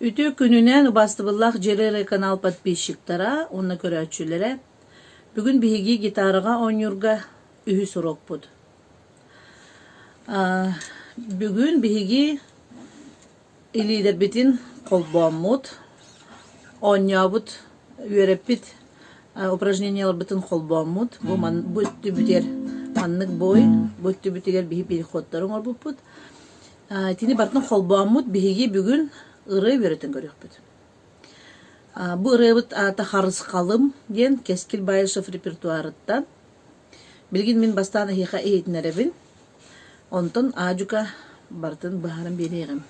Үтүө күнүнэн убаастабыллаах Дьиэрэ канал подписчиктара уонна көрөөччүлэрэ! Бүгүн биһиги гитараҕа оонньуурга үһүс уруокпут. Бүгүн биһиги илиилэрбитин холбооммут, оонньообут, үөрэппит упражнениеларбытын холбооммут. Бу ман бу өттүбүтүгэр маннык бой, бу өттүбүтүгэр биһи переходтары оҥорбуппут. Итини барытын холбооммут биһиги бүгүн ырыа үөрэтэн көрүөхпүт. Бу ырыабыт аата «Харысхалым» диэн Кэскил Баишев репертуарыттан. Билигин мин бастаан эһиэхэ иһитинэрэбин. Онтон аадьука барытын быһааран биэриэҕим.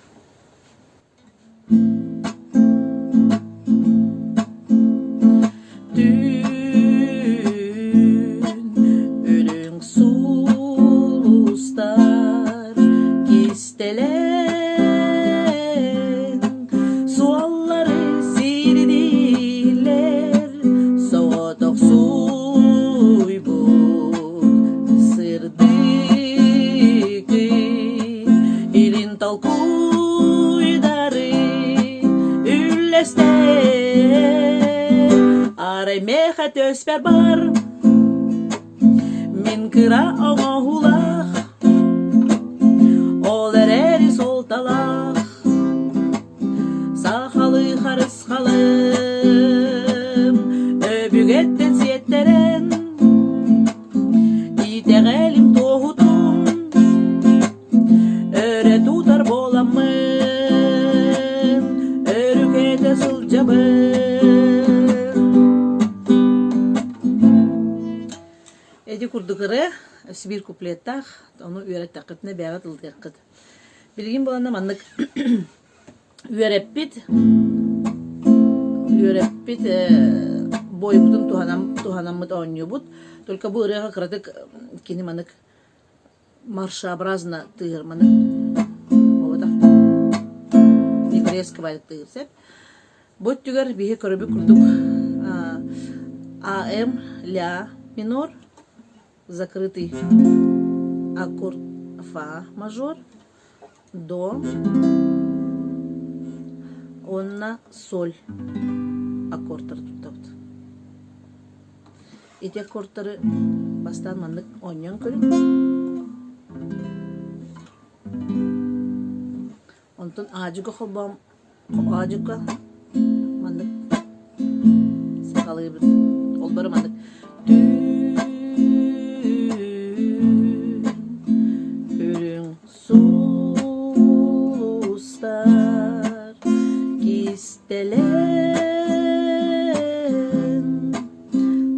Түүн үрүҥ сулустар кистэлэҥ суоллары сирдииллэр соҕотох сууйбут сырдык илин толкуйдары үллэстэр арай миэхэ түөспэр бар мин кыра оҥоһуулаах ол эрээри суолталаах сахалыы харысхалым өбүгэттэн сиэттэрэн Итэҕэлим туоһутун өрө тутар буоламмын, өрүкэтэ сылдьабын. Ити курдук ырыа биир куплеттаах, ону үөрэттэххитинэ бэйэҕит ыллыаххыт. Билигин буоланна маннык Үөрэппит үөрэппит буойбутун туһанан туһанаммыт оонньуубут. Только бу ырыаҕа кыратык кини манык маршеобразно тыыр манык буолбатах еврейского тыыр сөп. Бу өттүгэр биһи көрөбүт курдук АМ ля минор закрытый аккорд фа мажор до уонна соль аккордтары туттабыт. Ити аккордтары бастаан маннык оонньоон көрүҥ. Онтон аадьыга холбоон аадьыка маннык сахалыыбыт. Ол бары маннык үрүҥ сулустар кистэлэҥ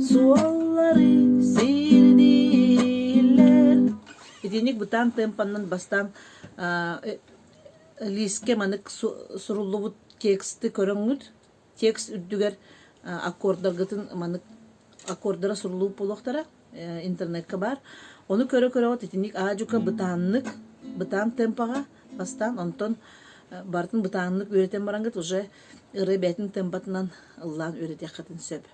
суоллары сирдииллэр. Итинник бытаан темпанан бастаан лиискэ манык суруллубут тексты көрөҥҥүт текст үрдүгэр аккордаргытын маннык аккордара суруллубут буолуохтара интернекка баар ону көрө-көрөҕүт итинник аадьука бытааннык бытаан темпаҕа бастаан онтон барытын бытааннык үөрэтэн бараҥҥыт уже ырыа бэйэтин темпатынан ыллаан үөрэтиэххитин сөп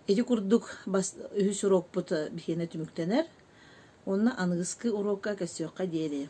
ити курдук үһүс уруокпут биһиэнэ түмүктэнэр уонна аныгыскы уруокка көрсүөххэ диэри.